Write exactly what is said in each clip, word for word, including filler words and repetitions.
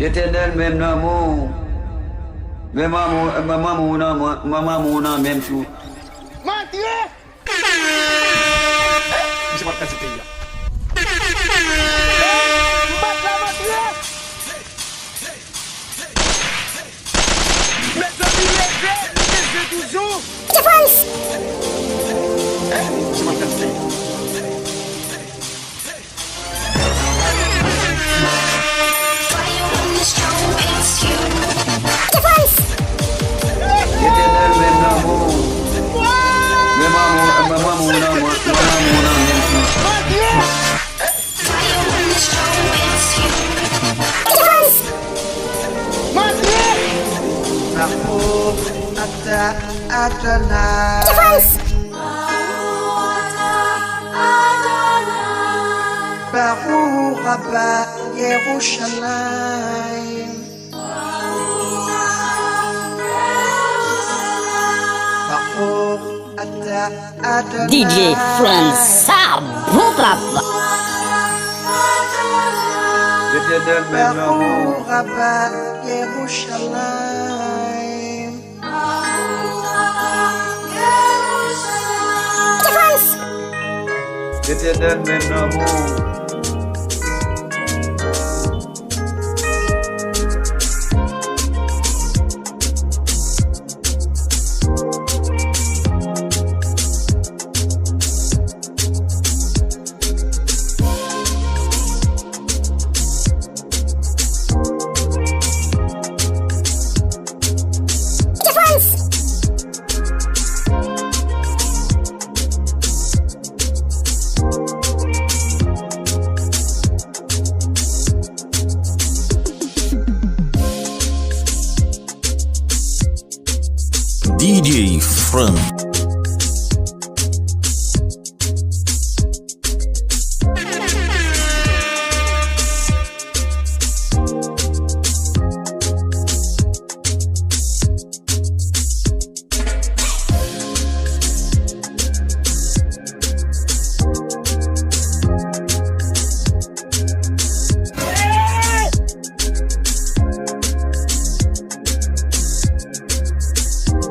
Letènèl, menm nan men w. Men manman w, men manman w nan men, men manman w nan men m tou. Manti! Misye pa t ka di peyi a. M pa t la, manti! Mezanmi, leve, leve je toujou. Defans! Defans! Letènèl, men manman w. Men manman w, men manman w nan men, men manman w nan men tou. Defans! Defans! D J Frans, sa bon, papa. Letènèl, men manman w. Defans! Letènèl, men manman w. D J Frans.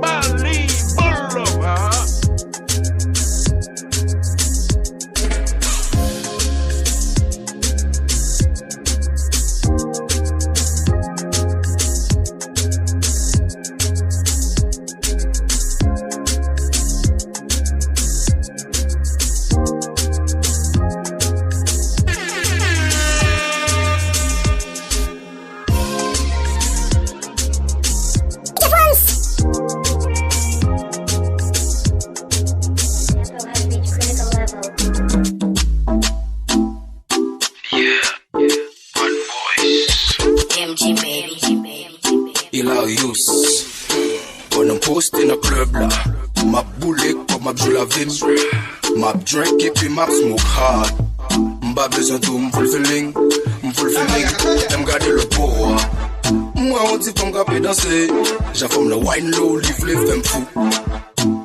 Bali Boulevard. Hilarious. Bon, nou poste nan klèb la. M ap boule kòb, m ap jwe lavi m. M ap drink epi m ap smoke hard. M pa bezwen di w m full feeling, m full feeling. Lè m gade lòt bò a, m wè yon ti fanm k ap danse. Jan fanm nan wine low, li vle fè m fou.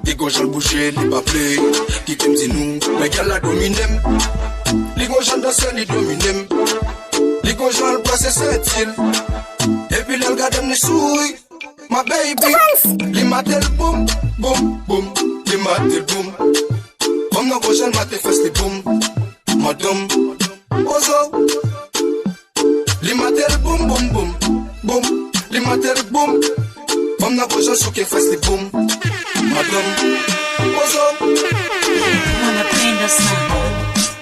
Li gon jan l bouje, li pa play. Kite m di nou, men gyal la domine m. Li gon jan l danse, li domine m. Li gon jan l brase senti l. Epi lè l gade m, li souri. My baby, li mate l boum, boum, boum. Li mate l boum. Fanm nan gon jan l mate fès li boum. Madanm, poze w. Li mate l boum, boum, boum, boum. Li mate l boum. Fanm nan gon jan souke fès li boum. Madanm, poze w. Wanapenda sana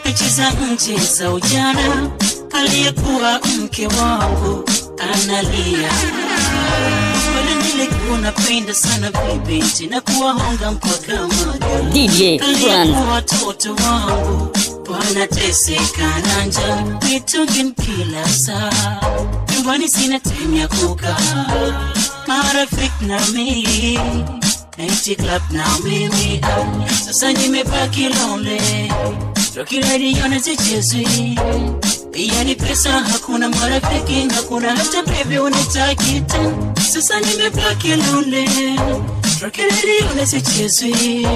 picha za nchi za ujana, aliyekuwa mke wangu analia. Kweli nilikuwa napenda sana vibinti na kuwahonga mpaka maga. D J Frans. Aliyekuwa watoto wangu wanateseka na njaa, mitungi kila saa. Nyumbani sina time ya kukaa, marafiki na mimi, empty club na mimi, ah. Sasa nimebaki lonely. Rocky lady, ona sichezwi. Yani pesa hakuna, marafiki hakuna, hata baby unitaki tena. Sasa nimebaki lonely. Rocky lady, ona sichezwi.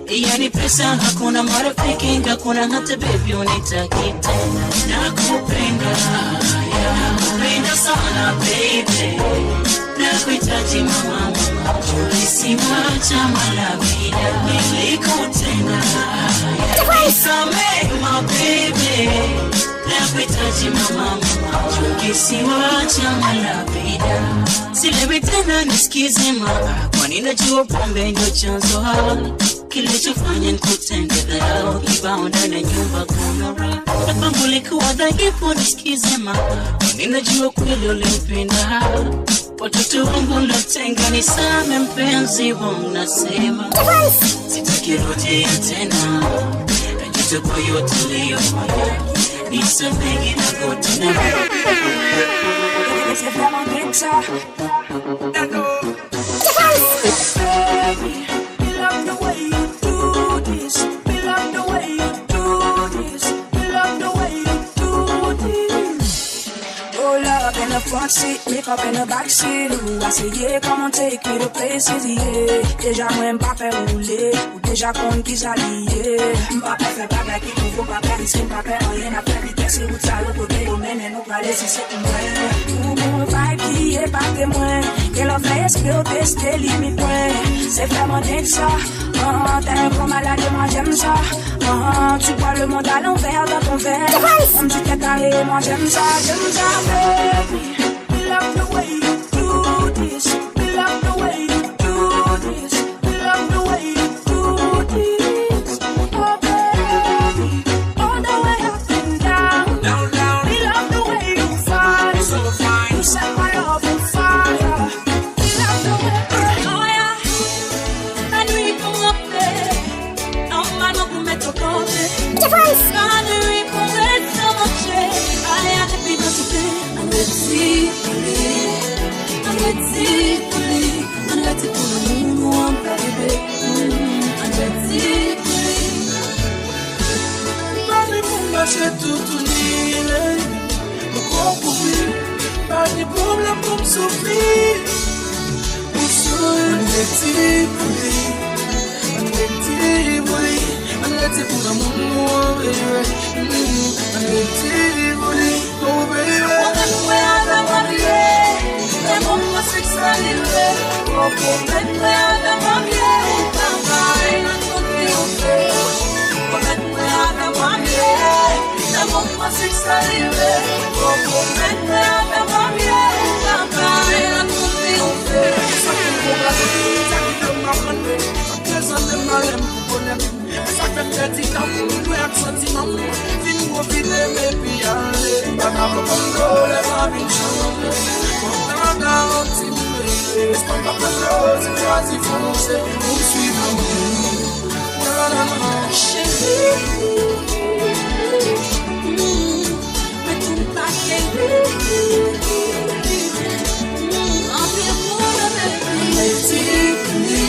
Yani pesa hakuna, marafiki hakuna, hata baby unitaki tena. Nakupenda, nakupenda sana Mama, mama, yo que si marcha mala vida, me le contena. Bésame, my baby. Napitaji mama, mama, yo que si marcha mala vida. Si le me tena ni skizima, kwani na jua pombe ndo chanzo. Kile chofanya nkutende leo, kibaonda na nyumba kongara. Napambulika wadhaifu nisikizema, ninajua kweli ulimpenda. Watoto wangu natenga, nisame mpenzi wangu nasema. Sitaki rudia tena, najuta kwa yote niliyofanya. Nisamehe na kote na. C'est vraiment bien que ça. Baby, me love the way you do this. Me love the way you do this. Me love the way you do this. Hold up in the front seat, make up in the back seat. Ou aseye, come on, take me to places, yeah. Deja mwen m pa pè woule, ou deja konn kisa li ye. M pa pè fè bagay ki nouvo, pa pè riske, m pa pè anyen, n ap fè vitès, se wout sa yo kote yo mennen nou. Prale si se pou mwen. Ou gon vibe ki epate mwen. Gen lè w fè espre w teste limit mwen. Se vrèman dangerous. Ah, t'es un grand malade, moi j'aime ça. Ah, tu vois le monde à l'envers dans ton verre. Homme du tête carré, moi j'aime ça, j'aime ça, baby. Me love the way you do this. Me love the way you do this. Me love the way you do this. Oh, baby. All the way up and down. Down, down. Me love the way you fine. So fine. You set my love on fire. Me love the way. Oh, yeah. La nuit pour rappeler. Nòmalman pou mèt yo kanpe. La nuit pou ret nan mache. Aya, epi nan toupe. Ann rete poli. Ann rete poli. Ann rete pou lanmou nou an, baby. Mm, ann rete poli. Pa ni moun mache toutouni, lè nou konprann. Pa ni pwoblèm pou m soufri. Ou souri. Ann rete poli. Ann rete poli. Ann rete pou lanmou nou an, baby. Mm, ann rete poli. Oh, baby. Pwoblèm mwen avè w ap ye. Lè mwen mwen se sa li vle. Pwoblèm mwen avè w ap ye. Ou pa bay nan tout li ou fè. Pwoblèm mwen avè w ap ye. Lè mwen mwen se sa li vle. Pwoblèm mwen avè w ap ye. Ou pa bay nan tout li ou fè. Sa ki bon la, sa ki fè m ap mande. Prezante malè m pou bonè m. Sa k fè m pèdi tan pou m jwe ak santiman m. Vin pwofite m epi ale. Pa ka konprann lè m ap vin chanje. Kontan garanti m rete. Espas pa pran lòz, chwazi fonse. Pou m swiv lanmou. Nan, nan, nan. Cheri. Mwen tou m pa keri. Anpil moun ap ekri. Ann rete poli.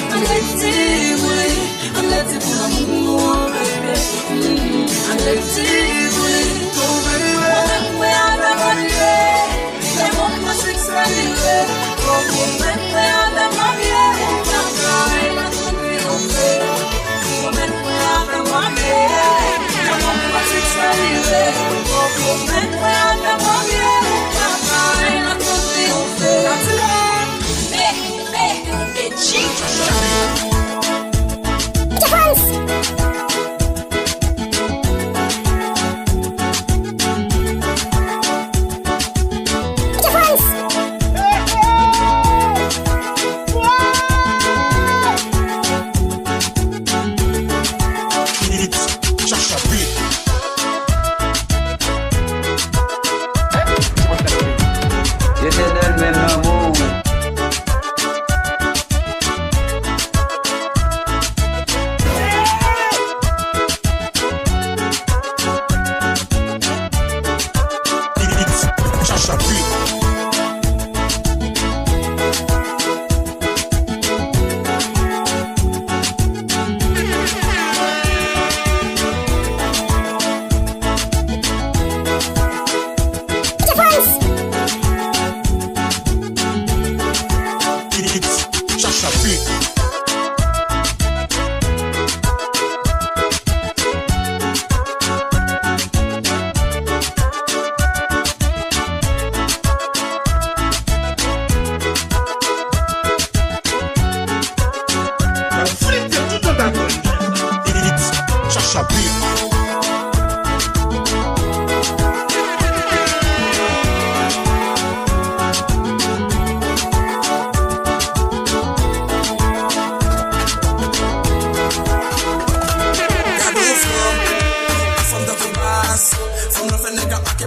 Ann rete poli. Ann rete pou lanmou nou an, baby. Mm, ann rete poli. Oh, baby. Mwen avè w ap ye. Lè mwen mwen se sa li vle. Pwoblèm mwen avè w ap ye. Ou pa bay nan tout li ou fè. Pwoblèm mwen avè w ap ye. Lè mwen mwen se sa li vle. Pwoblèm mwen avè w ap ye. Ou pa bay nan tout li ou fè. Hey, hey, hey, G.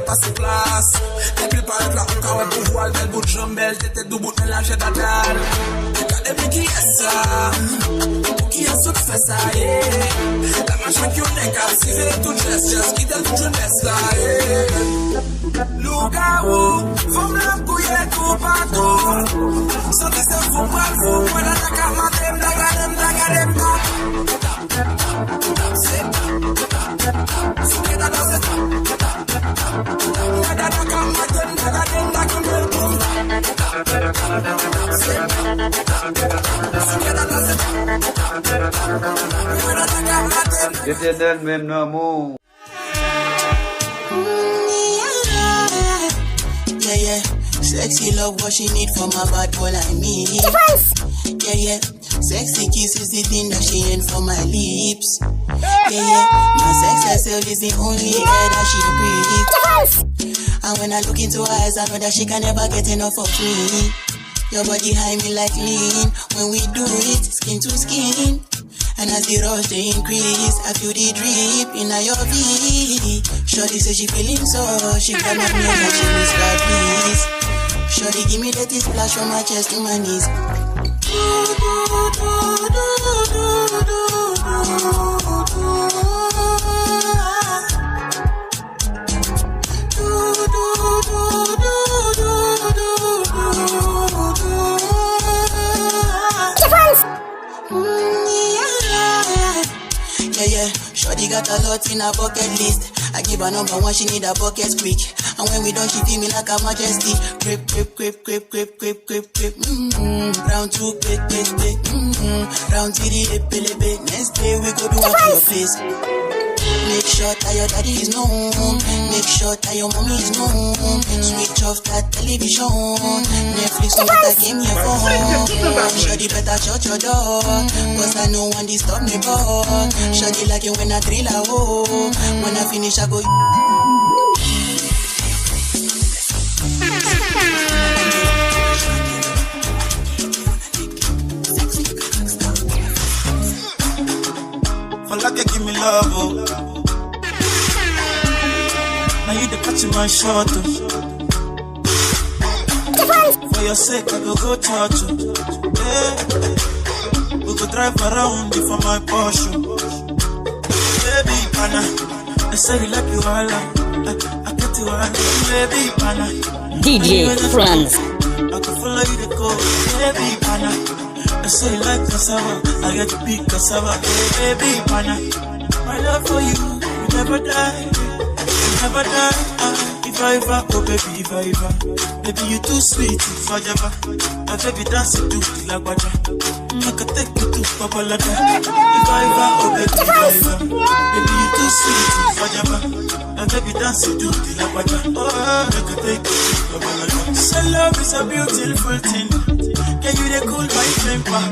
Pase plas, depi l parèt la, ou ka wè pouvwa l, bèl bout janm, bèl tete, doubout, men lajè dadal. Gade men kiyès sa, pou kiyès ou t fè sa, yeah. La machann ki yon nèg ap sive tout jès, jès, kite l tout jenès la, yeah. Lougawou, fanm la ap gouye toupatou. Santi se fou pral fou, mwen la ta ka mate m, ta gade m, ta gade m, ta. Etènèl menm nan men w. Yeah, yeah. Sexy love, what she need from a bad boy like me. Yeah, yeah. Sexy kiss is the thing that she ain't for my lips. Yeah, yeah. My sex herself is the only air that she breathes. And when I look into her eyes, I know that she can never get enough of me. Your body high me like lean. When we do it, skin to skin. And as the rush dey increase, I feel the drip inna your V. Shorty say she feeling so, she come at me like she miss God, please. Shorty give me dirty splash from my chest to my knees. Yeah, yeah. Shorty got a lot in her bucket list. I give her number one, she need her buckets quick. And when we done, she feel me like a majesty. Grip, grip, grip, grip, grip, grip, grip, grip. Mm-hmm. Round two, quick, quick, quick. Mm-hmm. Round three, lepelebe. Next day, we go do one to your place. Make sure that your daddy is known. Make sure that your mommy is known. Switch off that television. Netflix, no matter, give me a phone. Shorty better shut your door. 'Cause I know one disturb me, but shorty like it when I drill her, oh. When I finish, I go. For like you give me love, oh. Now you the catch my shot, oh. For your sake, I go go church, oh. Yeah. We go drive around you for my Porsche, oh. Baby, pana, I say you like you all, I, I get you all, baby, pana. D J Franz. I can follow you the code, baby, pana. I say you like cassava, I get big cassava, baby, pana. My love for you, you never die, you never die. Ah, if I ever, oh baby, if I ever, baby, you too sweet, if I ever, my baby dance it to the lagwaja. Make I take you to Babalada. If I ever, oh baby, if I ever, baby, you too sweet, if I ever. And baby dance you do the lagwaja. Oh, make I take you to Babalada. So love is a beautiful thing. Can you dey cool my temper?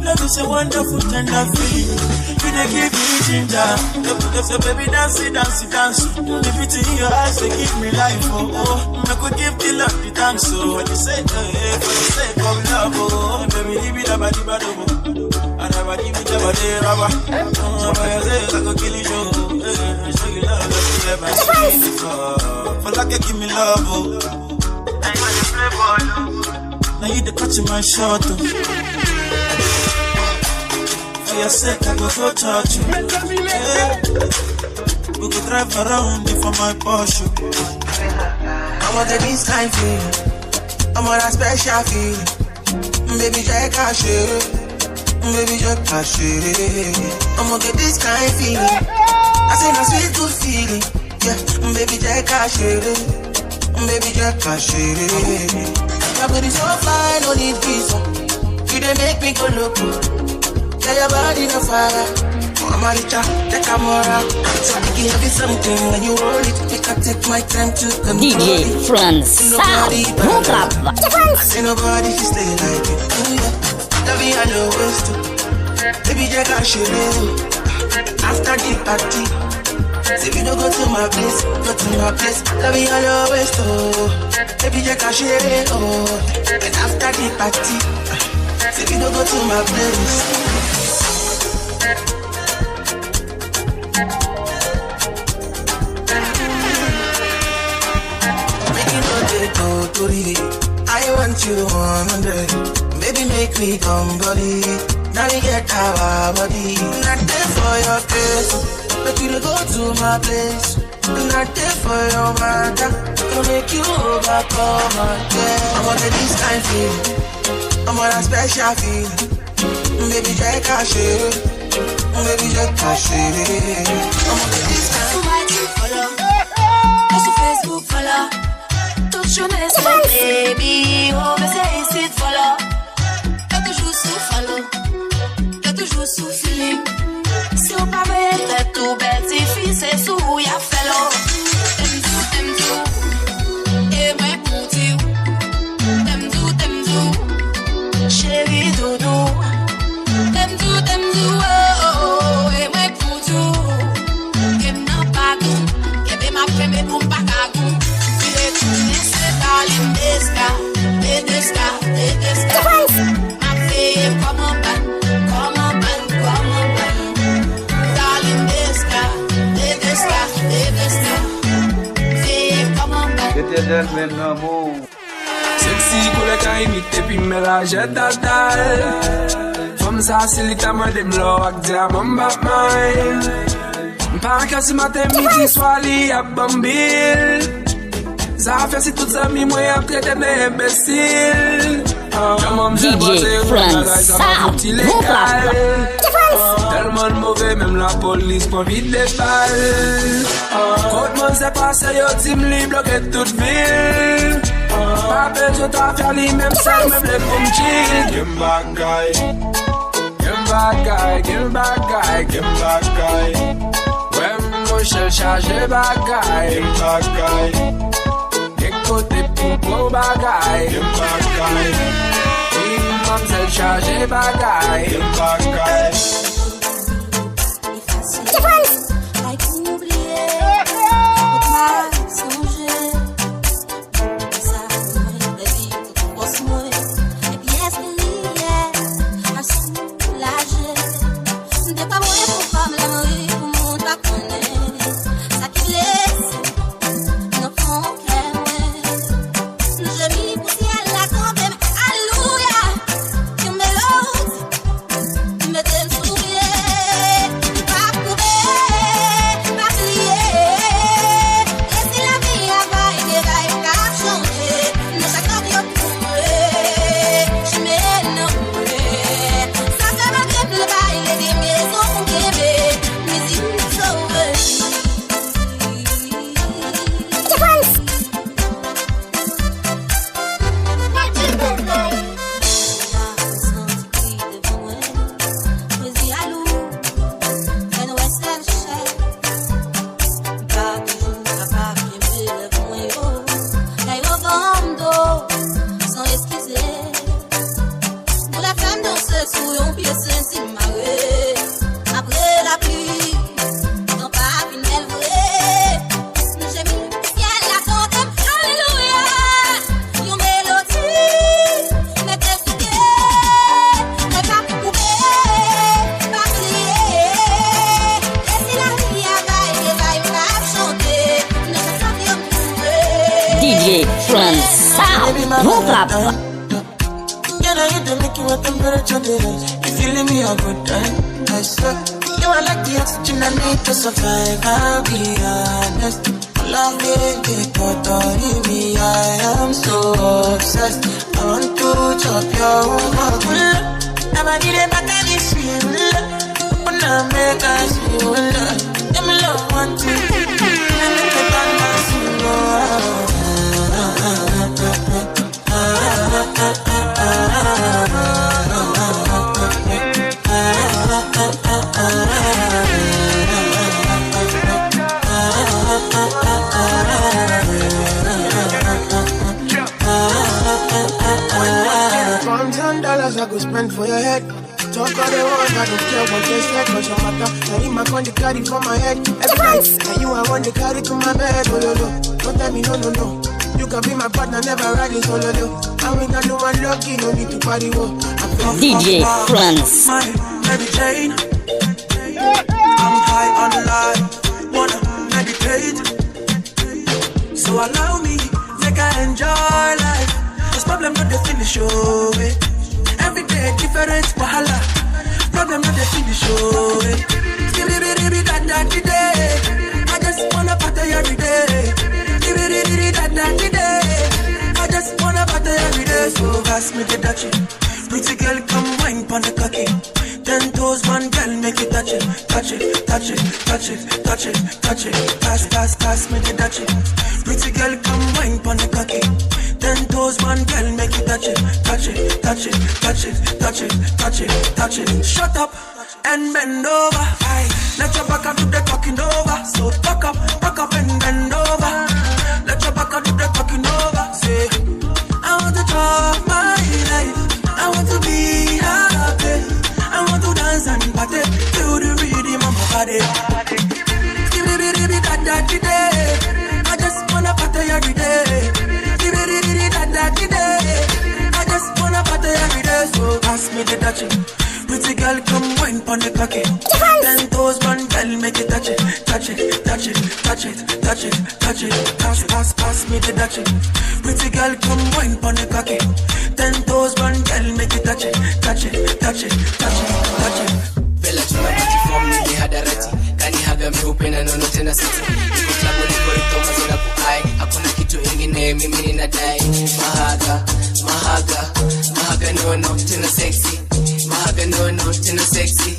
Love is a wonderful tender feeling. You dey give me ginger. So, so, so baby dance it, dance it, dance. The beauty in your eyes dey give me life, oh, oh. Make we give the Lord the thanks, oh. For the sake, eh, for the sake of love, oh. Baby, leave it, abadi, bado. Now you dey catch my shot, oh. For your sake, I go go church, oh. Yeah. We go drive around you for my Porsche. I'ma get this kind feeling. I'ma that special feeling. Baby, jẹ́ ká ṣeré. Baby, jẹ́ ká ṣeré. I'ma get this kind feeling. I say na sweet good feeling. Yeah, baby, jẹ́ ká ṣeré. Baby, jẹ́ ká ṣeré. Your body so fine, no need visa. You dey make me go loco. Yeah, your body na fire. Oh, Amaricha, take a mora. So I give you something when you hold it. Make I take my time to control it. D J Franz, nobody bon travay. I say nobody can stay like you. Ooh, yeah. Love you, I know waste too. Baby, jẹ́ ká ṣeré. After the party, say we no go to my place, go to my place. Love you, I know waste too. Baby, jẹ́ ká ṣeré, oh. And after the party, say we no go to my place. You one hundred. Baby, make me come body. Now we get our body. Not there for your place. Make you go to my place. Not there for your matter. To make you overcome again. I want this kind feel. I want a special feel. Baby, jẹ́ ká ṣe. Baby, jẹ́ ká ṣe. I want this kind. Sou I G follow. E sou Facebook follow. Tout jounen se baby, oh, men se isit follow. Yo toujou sou follow. Yo toujou sou feeling. Si w pa veye tèt ou, bèl tifi, se sou ou y ap fè l. Temzou, temzou, e mwen pou di w. Temzou, temzou, cheri doudou. Temzou, temzou, oh, oh, oh, e mwen pou di w. Ke m nan pa tou, kenbe m ap kenbe pou m pa ka tou. Vire tounen se darling Desca, de Desca, de Desca. M ap veye kòman ban, kòman ban, kòman ban. Darling Desca, de Desca, de Desca. Veye kòman ban. Etènèl, men nan men w. Sexy koulè ka imite pi men lajè dadal. Fanm sa si li ta mande m lò ak dyaman m p ap may. M pa ka si maten midi swa li ap ban m bil. Sa fè si tout zanmi mwen ap trete m de enbesil. Jan manmzèl D J poze yo nan Frans bagay sa pa Sound, fouti bon legal. Tèlman l move menm lapolis pran vide bal. Kot manzè pase yo di m li bloke tout vil. Pa bezwen ta fè li menm sèl mwen vle pou m chill. Gen bagay, gen bagay, gen bagay, gen bagay. Wè m monchè l chaje bagay. Gen bagay. Gen kote pou gwo bagay. Gen bagay. Wi, manmzèl chaje bagay. Gen bagay. Li fasil. Bay pou oubliye. Ou pa sonje. Sa mwen pèdi tout fòs mwen. E pyès li ye. A soulaje. M te pa mwen pou fanm lanmri pou moun pa konnen. Sa ki blese nan fon kè mwen. M jemi pou syèl la tonbe m, alelouya. Yon melodi mete m sou pye. M p ap koube, m p ap pliye. E si lavi a bay de bay m ka chante. Nan chak nòt yo pou mwen. Chimen nan mwen. Sa fè m antre pli bay leve m rezon pou kenbe. Mizik m sove. Doulè fè m danse sou yon pye senti mare. Apre lapli, tan pa vin bèl vre. M jemi, syèl la tande m, alelouya. Yon melodi mete sou pye, men pa koube, pa pliye. E si lavi a bay de bay m ap chante, nan sa sa fè m koube. D J Frans Sound, bon papa. Girl, are you the make you a temperature dey rise? You feeling me a good time, I swear. You are like the oxygen I need to survive, I'll be honest. Love me, take authority, me, I am so obsessed. I want to chop your whole heart. Nobody dey back at this shit. Open up, make I see you love. Give me love one thing. Let me take on my single. Pounds and dollars I go spend for your head. Talk all they want, I don't care what they say, 'cause your matter. Now you my con the carry for my head every night. Now you I want the carry to my bed, oh no no. Don't tell me no no no. You can be my partner, never ride it solo though. I ain't got no one lucky, no need to party wo. D J Frans. My Mary Jane. I'm high on life, wanna meditate. So allow me, make I enjoy life. Just pop Problem no dey finish, oh, eh. Every day different wahala. Problem no dey finish, oh, eh. Skibidi da da di day. I just wanna party every day. Skibidi da da di day. I just wanna party every day. So pass me the dutchie. Pretty girl, come wine pon the cocky. Ten toes, one girl, make it touch it, touch it, touch it, touch it, touch it, touch it, touch it. Pass, pass, pass me the dutchie. Pretty girl, come wine pon the cocky. Ten toes, one girl, make it touch it, touch it, touch it, touch it, touch it, touch it, touch it, touch it. Shut up and bend over. Aye, let your back and do the talking over. So back up, back up and bend over. Let your back and do the talking over. Say, I want to chop my life. I want to be happy. I want to dance and party to the rhythm of my body. Skibidi da da di day. I just wanna party every day. Skibidi da da di day. I just wanna party every day. So pass me the dutchie. Pretty girl, come wine pon the cocky. Ten toes, one girl, make it touch it, touch it, touch it, touch it, touch it, touch it. Pass, pass, pass me the dutchie. Pretty girl, come wine pon the cocky. Ten toes, one girl, make it touch it, touch it, touch it, touch it, touch it. Bella chula, pretty form, ni hadarati. Kani haga mi upenda, no, no, tena siti. Iko klabu ni kori toma zina ku ai. Hakuna kitu ingine, mimi ninadai. Mahaga, mahaga, mahaga, no, no, tena sexy. Mahaga, no, no, tena sexy.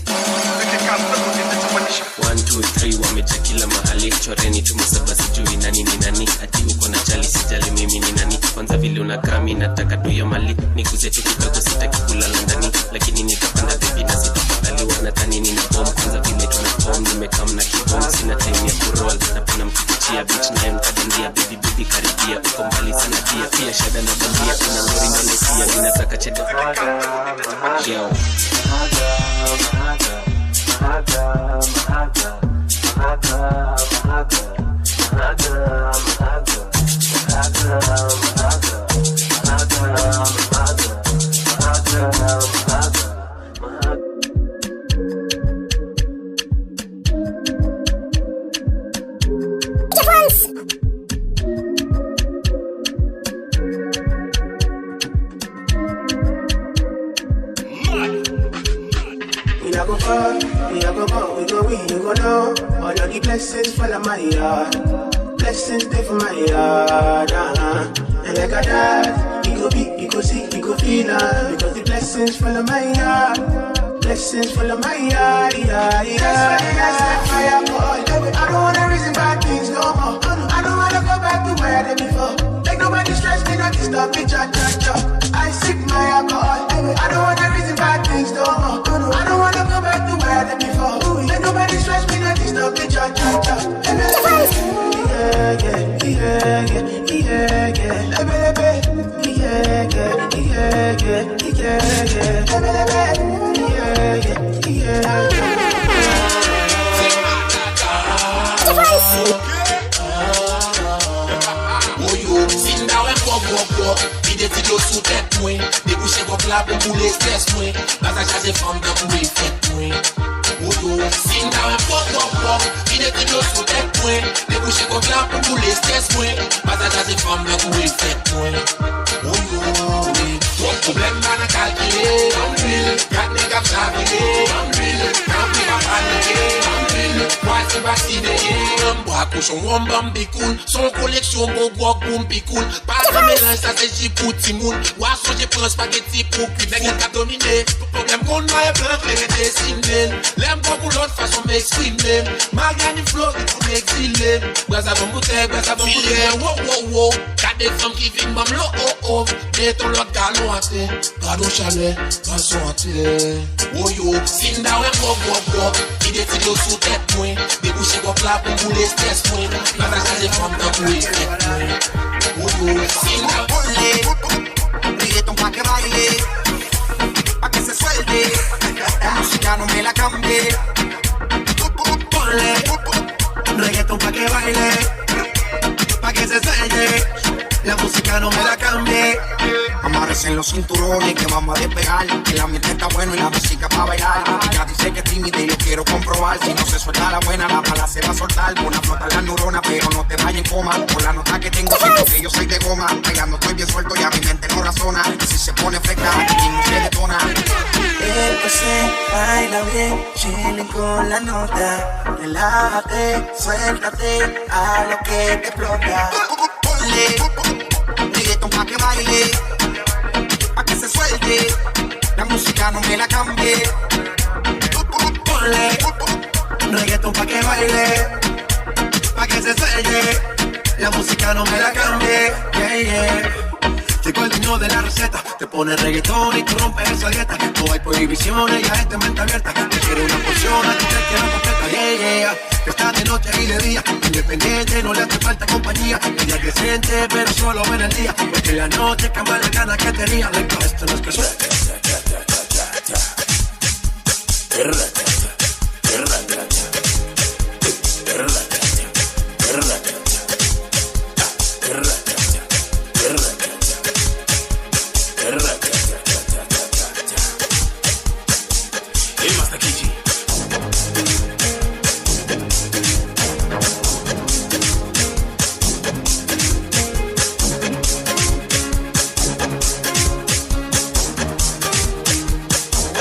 One, two, three, wamejaa kila mahali, choreni chuma saba, sijui nani ni nani, ati uko na chali, sijali mimi ni nani, kwanza vile unakaa mi nataka tu ya mali, niguze tu kidogo, sitaki kulala ndani, lakini nitapanda baby na sitafadhali, wanadhani nina bomb, kwanza vile tuna form, nimekam na kibom, sina time ya kuroll, napenda mkipichia beat, naye mkadindia, baby, baby, karibia, uko mbali sana pia, pia shada na bandia, ina ngori ndani pia, ninataka cheda. Yo. We a go far, we a go far, we go, we, you go know. All of the blessings follow my yard. Blessings dey for my yard, uh-huh. And like a dad, you go be, you go see, you go feel, uh, because the blessings follow my yard. Blessings follow my yard, yeah, yeah. That's why I set fire for all. I don't wanna reason bad things no more. I don't wanna go back to where I did before. Make nobody stress me, not disturb me, cha, cha, cha. I sip my alcohol. I don't wanna reason bad things no more. I don't wanna go back to where I did before. Make nobody stress me, not disturb me, cha, cha, cha. Yeah, yeah, yeah, yeah, yeah, yeah, yeah. Lebe, lebe. Yeah, yeah, yeah, yeah, yeah, yeah. Lebe, lebe. Yeah, yeah, yeah, yeah. Woyo, si m ta wè m gwòg, gwòg, gwòg, vide ti dlo sou tèt mwen. Debouche gwòg la pou m boule estrès mwen. Pase chaje fanm tankou efèk mwen. Woyo, si m ta wè m gwòg, gwòg, gwòg, vide ti dlo sou tèt mwen. Debouche gwòg la pou m boule estrès mwen. Pase chaje fanm tankou efèk mwen. Woyo, wi. Twòp pwoblèm pa nan kalkile. Banm lwil, gad nèg ap chavire. Banm lwil, kanpe pa panike. Banm lwil, vwazen pa si deye. Banm bwa kochon, wonm, banm bikoun. Se yon koleksyon bon gwòg pou m pi koul. Pa nan melanj, sa se ji pou timoun. W a sonje pran spageti pou kwit. Nèg la k ap domine. Pwoblèm konn nwa e blan klere desine. Lè m pran pou lòt fason m eksprime. Maryani Flori pou m egzile. Brasa bon boutèy, brasa bon boutèy. Wo, wo, wo. Gade fanm ki vin ban m lo, o, o. Met yon lòt galon atè. Gad yon chalè, gason atè. Woyo, si m ta wè m gwòg, gwòg, gwòg. Vide ti dlo sou tèt mwen. Debouche gwòg la pou m boule estrès mwen. Pase chaje fanm tankou efèk mwen. Woyo, si m ta... Ole, reggaeton pa ke baile, pa ke se suelte. La música no me la cambie. Ole, reggaeton pa ke baile, pa ke se suelte. La música no me la cambie. Amarresen los cinturones que vamos a despegar. El ambiente está bueno y la música pa bailar. Ella dice que es tímida y lo quiero comprobar. Si no se suelta la buena, la mala se va a soltar. Pon a flotar la neurona, pero no te vayas en coma. Por la nota que tengo, siento que yo soy de goma. Bailando estoy bien suelto y a mi mente no Zona, si se pone fleca, y mujeres dona. Entonces, baila bien, chilling con la nota. Relájate, suéltate, a lo que te explota. Ponle reggaetón pa' que baile, pa' que se suelte. La música no me la cambie. Ponle reggaetón pa' que baile, pa' que se suelte. La música no me la cambie. Yeah, yeah. Llegó el dueño de la receta. Te pone reggaetón y tú rompes esa dieta. No hay prohibiciones y la gente mente abierta. Te quiere una porción, a ti te quiero completa. Yeah, yeah, yeah. Fiesta de noche y de día. Independiente, no le hace falta compañía. Ella que siente, pero solo en el día. Porque la noche cambia la gana que tenía. Esto no es casual.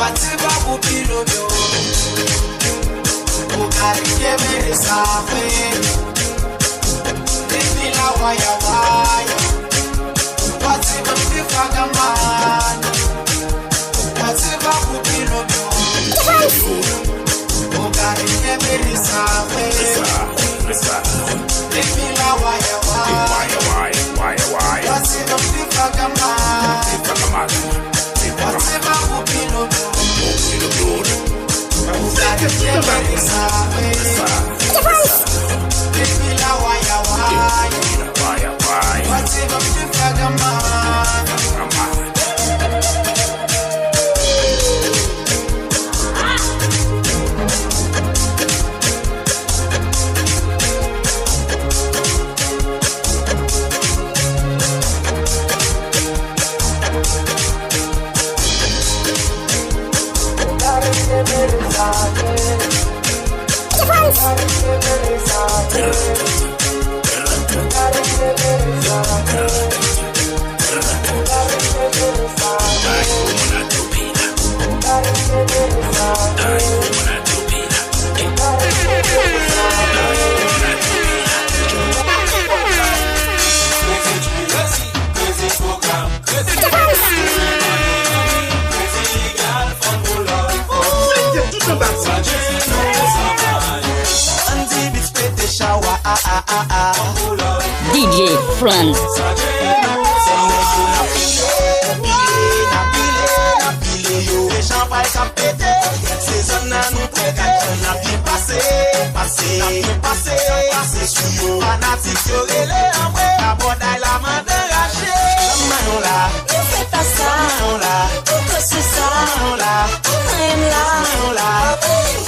Wati ba pou pilolo. Ou ka li ke mere sa fè. Depi la waya waya. Wati ba pou fakamana. Wati ba pou pilolo. Ou ka li ke mere sa fè. Depi la waya waya. Wati ba pou fakamana. D J Franz. Deja pral k ap pete. Se zòn nan nou pran kay, n ap byen pase, pase, n ap byen pase, pase sou yo. Fanatik yo rele anmwe, abòday la mande rache. Mayon la, nou fè pa sa. Mayon la, nou kò sou sa. Mayon la, nou renmen la. Mayon la, nou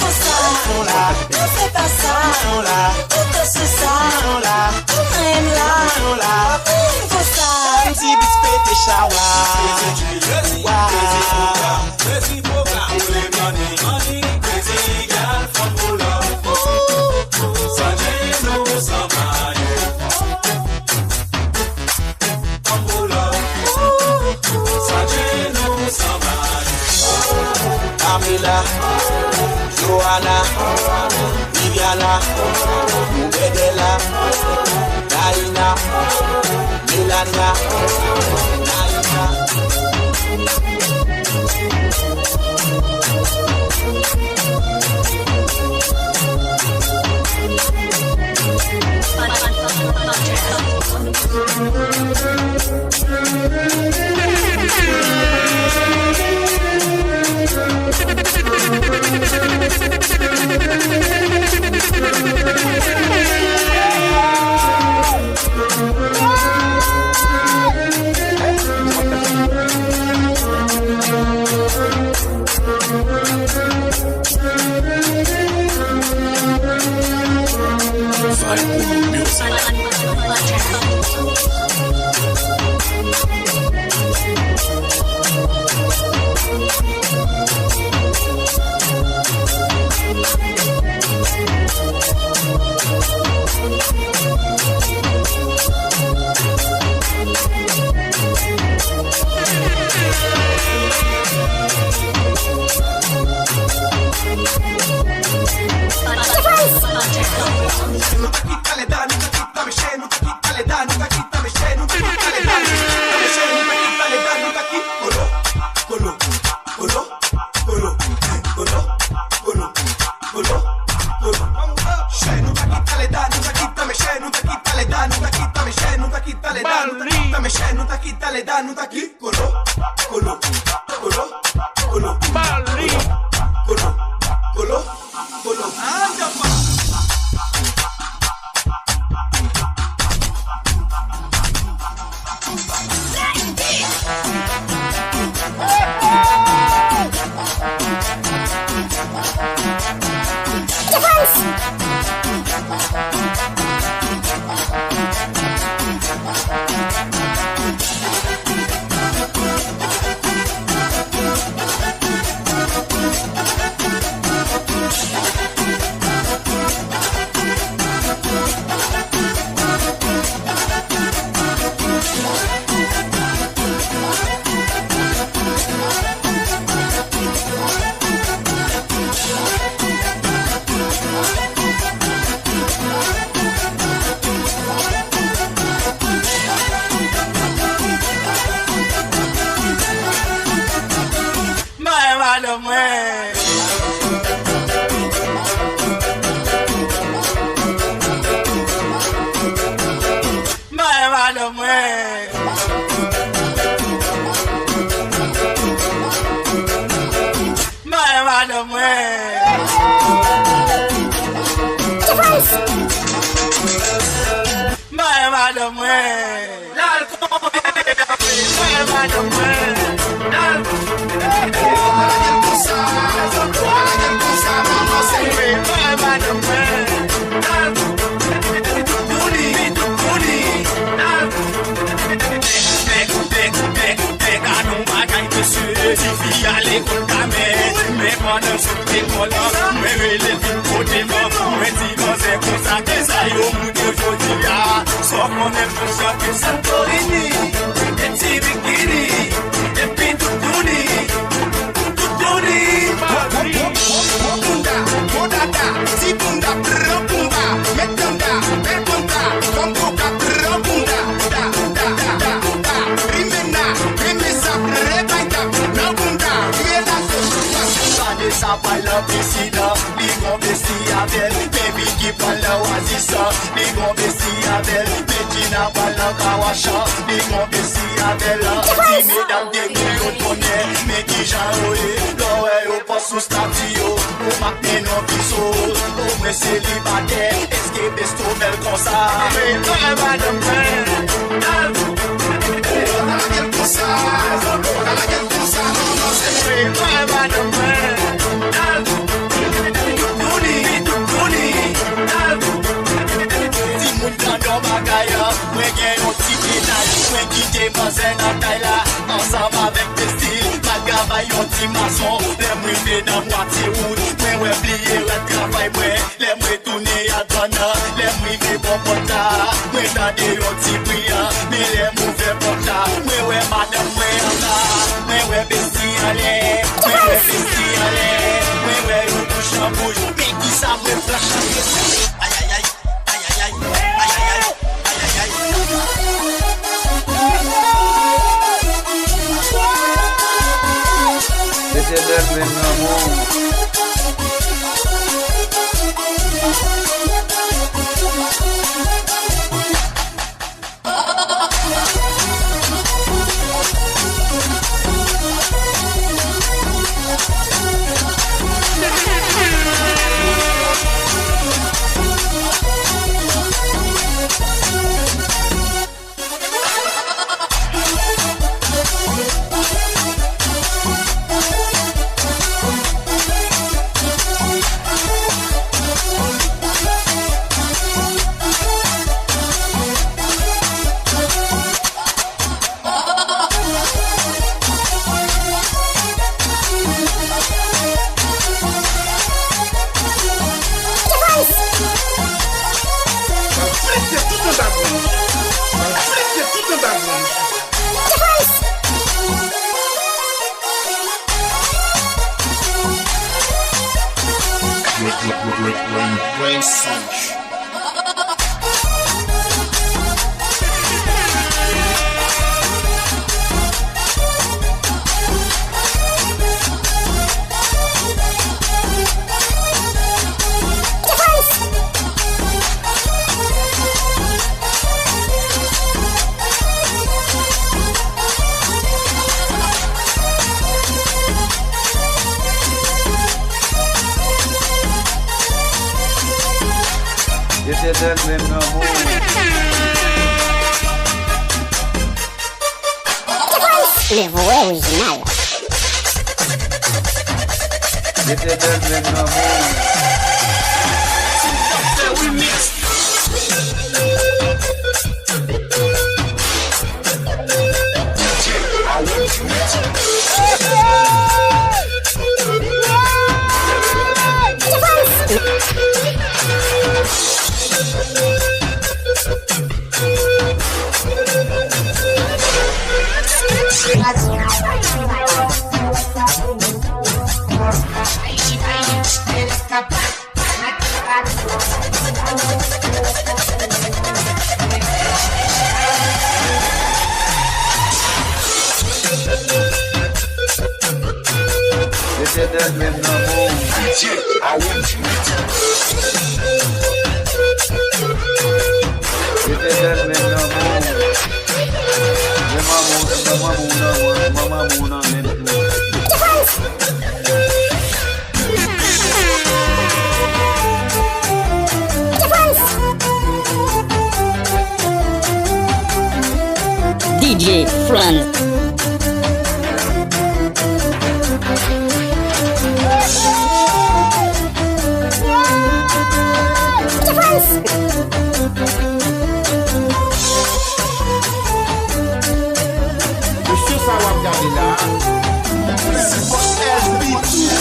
konsa. Mayon la, nou fè pa sa. Mayon la, nou kò sou sa. Mayon la, nou renmen la. Mayon la, nou konsa. Ti bis pete chawa. Crazy pwogram, crazy pwogram. Pou le money, money, crazy gal, fanm pou love. San Djeno, san mayo. Fanm pou love. San Djeno, san mayo. Pamela, Johanna, Viviana, Bedela, Daina, Melania, Daina. Dame chè, nou ta ki dale da, nou ta ki kolo, kolo, kolo, kolo, Mali. Kolo, kolo, kolo. Anda pa. Mwen, madanm mwen. Mwen, madanm mwen. Mwen, madanm mwen. Mwen, madanm mwen. Mwen, madanm mwen. Mwen, madanm mwen. Nèg, nèg, nèg, nèg, gade yon bagay, mesye. Tifi a lekòl kanmenm, men pandan l sot lekòl, mwen rele l vin kote m. Mwen di manzè konsa, kisa yo moute jodi a? Sa w konnen, mwen chante Santorini, e ti bikini, epi toutouni. Toutouni. Gwo, gwo, gwo, gwo, gwo bounda, gwo dada, ti bounda, pran bounda, met tanda, bèl bounda, fanm bounda, pran bounda, da, da, da, da, da, rimena, rimesa, rebayda, nan bounda, riye la sosi, pase. Vanessa pral nan pisin an, li gon besti avè l, Baby G pral nan Oasis an, li gon besti avè l, Medjina pral nan Car Wash an, li gon besti avè l, ti medam Depi yo konnen, men kijan yo ye. Lè w wè yo pòs sou stati yo, ou mak men non piso. Ou mwen selibatè, èske besto bèl konsa? Mwen, mwen, madanm mwen. Lage l konsa, lage l konsa, manman se mwen, mwen, madanm mwen. Toutouni, toutouni. Timoun, tande yon bagay, mwen gen yon ti menaj, mwen kite manzè nan kay la, ansanm avèk Besti, m al travay yon ti mason. Lè m rive nan mwatye wout, mwen wè bliye rad travay mwen. Lè m retounen al vann nan, lè m rive bò pòt la, mwen tande yon ti bri an. Men lè m ouvè pòt la, mwen wè madanm mwen anba, mwen wè Besti anlè, mwen wè Besti anlè, mwen wè yo bouch an bouch. Men kisa mwen flash an. Ayayay. Ayayay, ayayay, ayayay. Mete bèl grenn nan men w. Le vrai orijinal. Letènèl menm nan men w. Letènèl menm nan men w. Men manman w, men manman w nan men, men manman w nan men tou. D J Frantz. Mesye sa w ap gade la, se bòs L B two.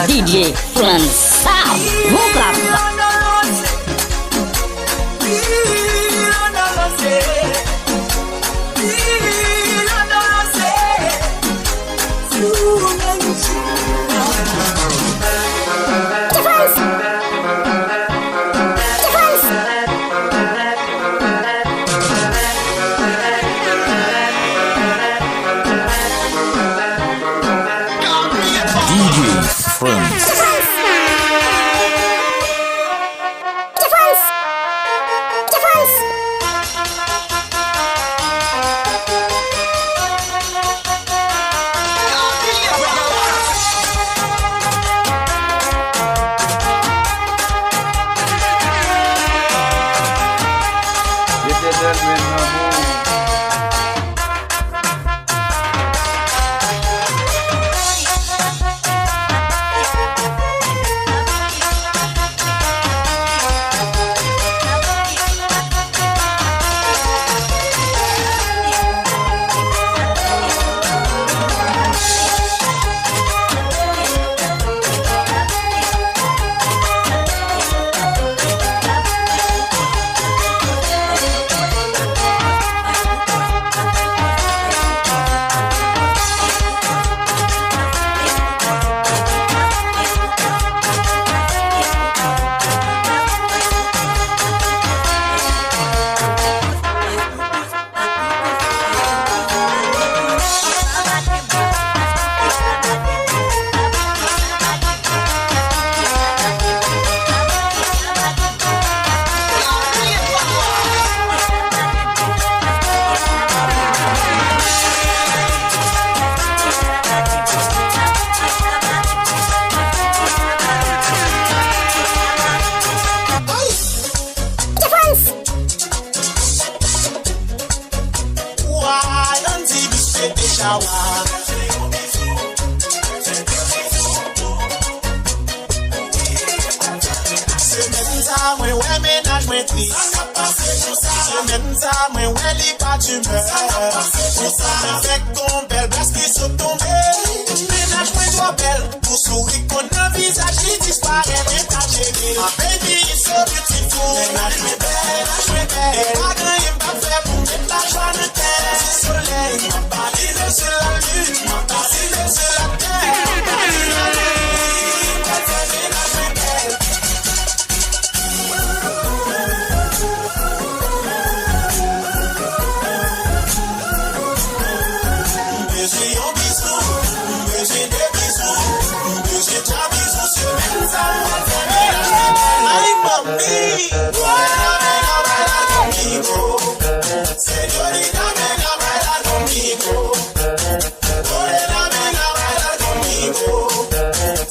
D J Frantz Sound, bon travay. D J Frantz. Sa mwen wè mennaj mwen tris. Sa k ap pase konsa? Semèn sa mwen wè li pa d'imè. Sa k ap pase konsa? Avèk gon bèl blas ki sot tonbe. Mennaj mwen twò bèl pou souri konn nan vizaj li disparèt. Men pa jere. My baby is so beautiful. Mennaj mwen bèl, mennaj mwen bèl. Pa gen anyen m p ap fè pou met lajwa nan kè. Sou solèy, m ap pale de sou lalin, m ap pale de sou latè. M ap pale de wi, m ap fè mennaj mwen bèl. M bezwen yon bizou, m bezwen de bizou, m bezwen twa bizou, semèn sa m pral fè mennaj mwen bèl. Ay, manmi, dole la, ven la, bay la conmigo. Señorita, ven la, bay la conmigo. Dole la, ven la, bay la conmigo.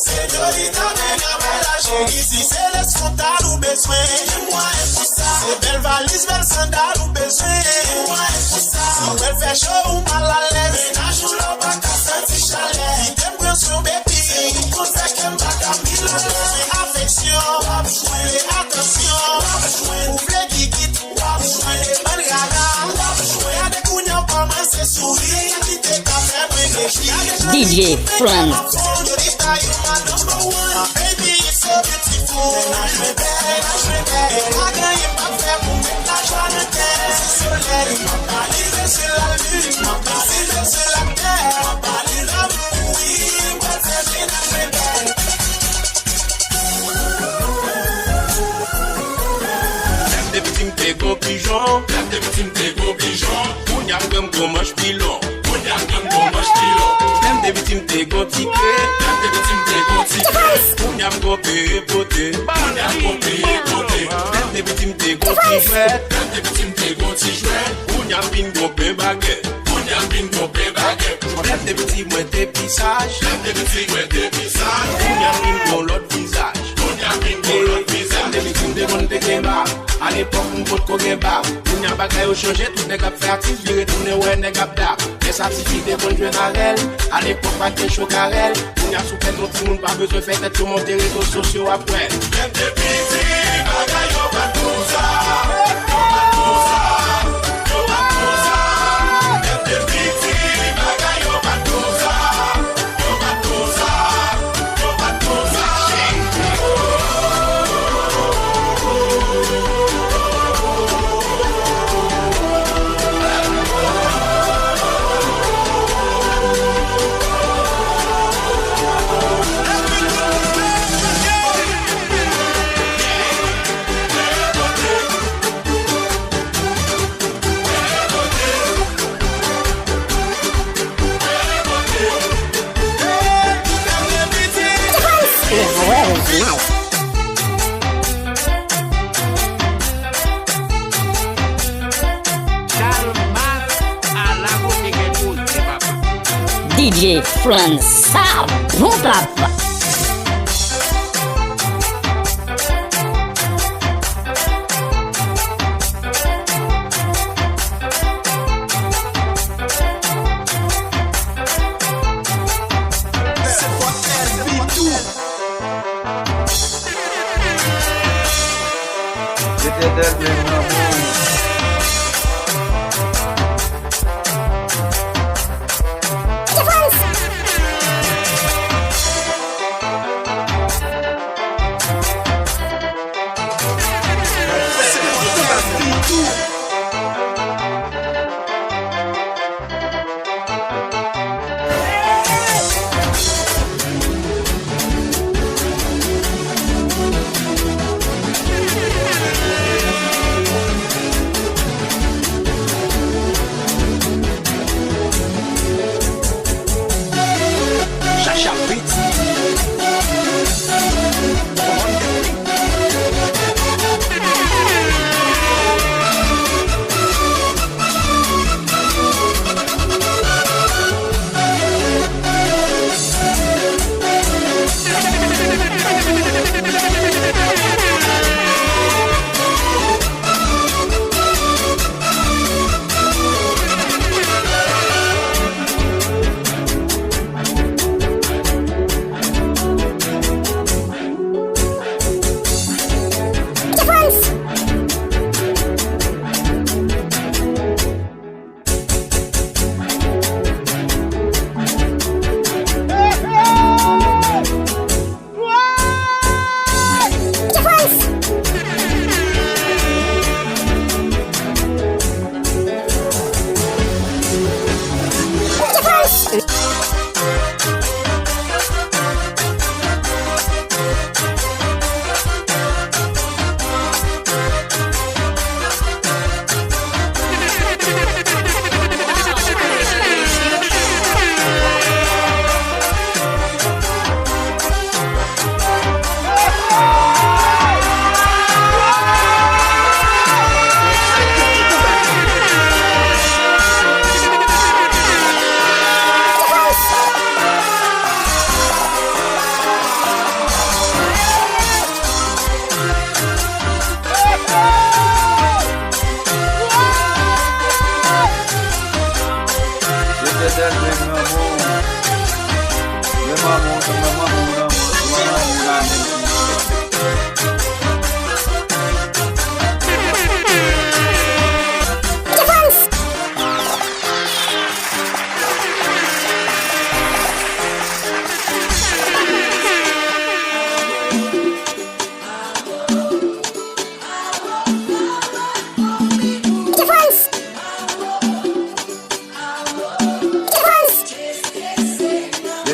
Señorita, ven la, bay la, cheri, si se leskontal ou bezwen, gen mwayen pou sa. Se bèl valiz, bèl sandal ou bezwen, gen mwayen pou sa. Si w wè l fè cho, ou malalèz, mennaj ou la w pa ka santi chalè. Kite m pran sou w, baby. Se yon konsèy ke m pa ka milanèz. Afeksyon, w ap jwenn atansyon, w ap jwenn, ou vle gigit, w ap jwenn, bann rara, w ap jwenn. Gade kounye a w kòmanse souri, sa ki te ka fè mwen reflechi. D J Franz. Señorita, you are number one. My baby is so beautiful. Mennaj mwen bèl, mennaj mwen bèl. Pa gen anyen m p ap fè pou met lajwa nan kè. Sou solèy, m ap pale de sou lalin, m ap pale de sou latè. M ap pale lanmou, wi, m pral fè mennaj mwen bèl. Lè m te piti, m te gon pijon. Lè m te piti, m te gon pijon. Kounye a m gen m gon manch pilon. Kounye a m gen m gon manch pilon. Lè m te piti, m te gon ti kre. Lè m te piti, m te gon ti kre. Kounye a m gon peye pote. Kounye a m gon peye pote. Lè m te piti, m te gon ti jwèt. Lè m te piti, m te gon ti jwèt. Kounye a m vin gon pen bagèt. Kounye a m vin gon pen bagèt. Lè m te piti, mwen te pi saj. Lè m te piti, mwen te pi saj. Kounye a m vin gon lòt vizaj. Kounye a m vin gon lòt vizaj. Lè m te piti, m te konn te gen bab. Alepòk, m potko gen bab. Kounye a bagay yo chanje, tout nèg ap fè atis, vire tounen wè nèg ap dab. Lè sa tifi te konn jwenn avè l, alepòk pa t gen cho karèl. Kounye a si w pèt yon timoun, pa bezwen fè tèt yo monte rezo sosyo ap wè l. Lè m te piti, bagay yo pa t konsa. Yo pa t konsa. Yo pa t konsa. Lè m te piti, bagay yo pa t konsa. Yo pa t konsa. Yo pa t konsa. D J Franz, sa bon papa. Letènèl beni lanmou.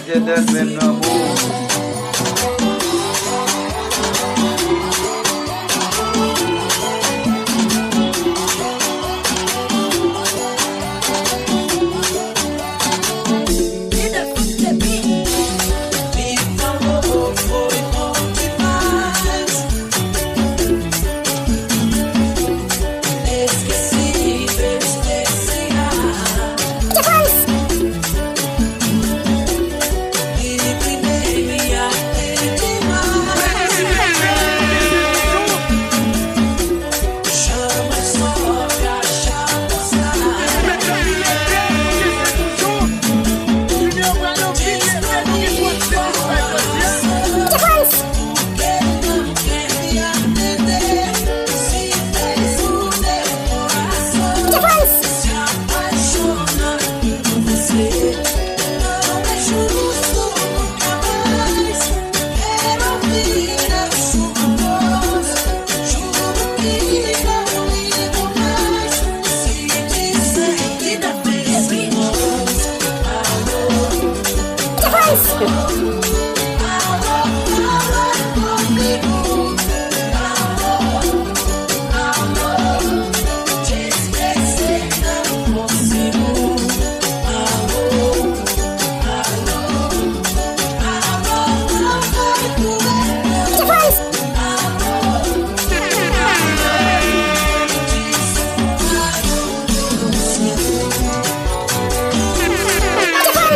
Etènèl menm nan mou.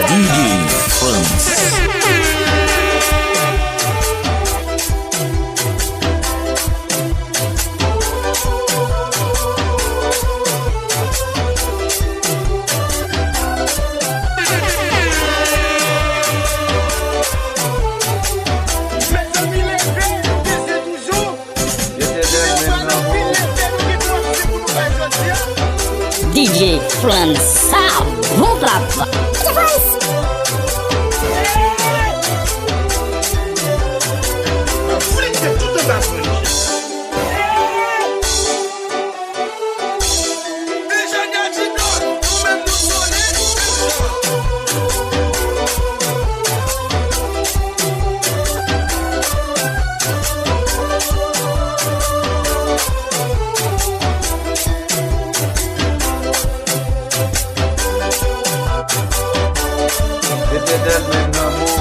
D J Frantz. D J Frantz, sa bon papa. Etènèl menm nan mou.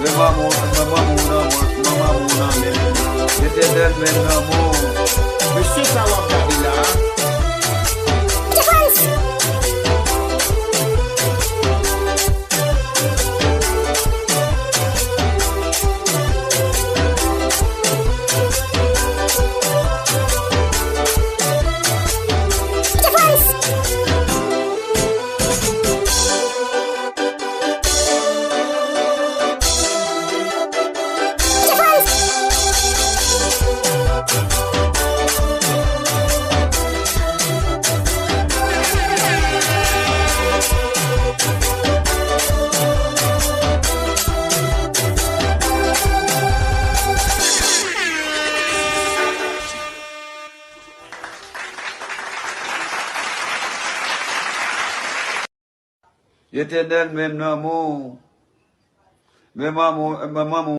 Men manman, men manman, men manman, men manman, men manman, men manman. Etènèl menm nan mou. Mesye sa w ap gade la. Etènèl menm nan mou. Men manman, men manman.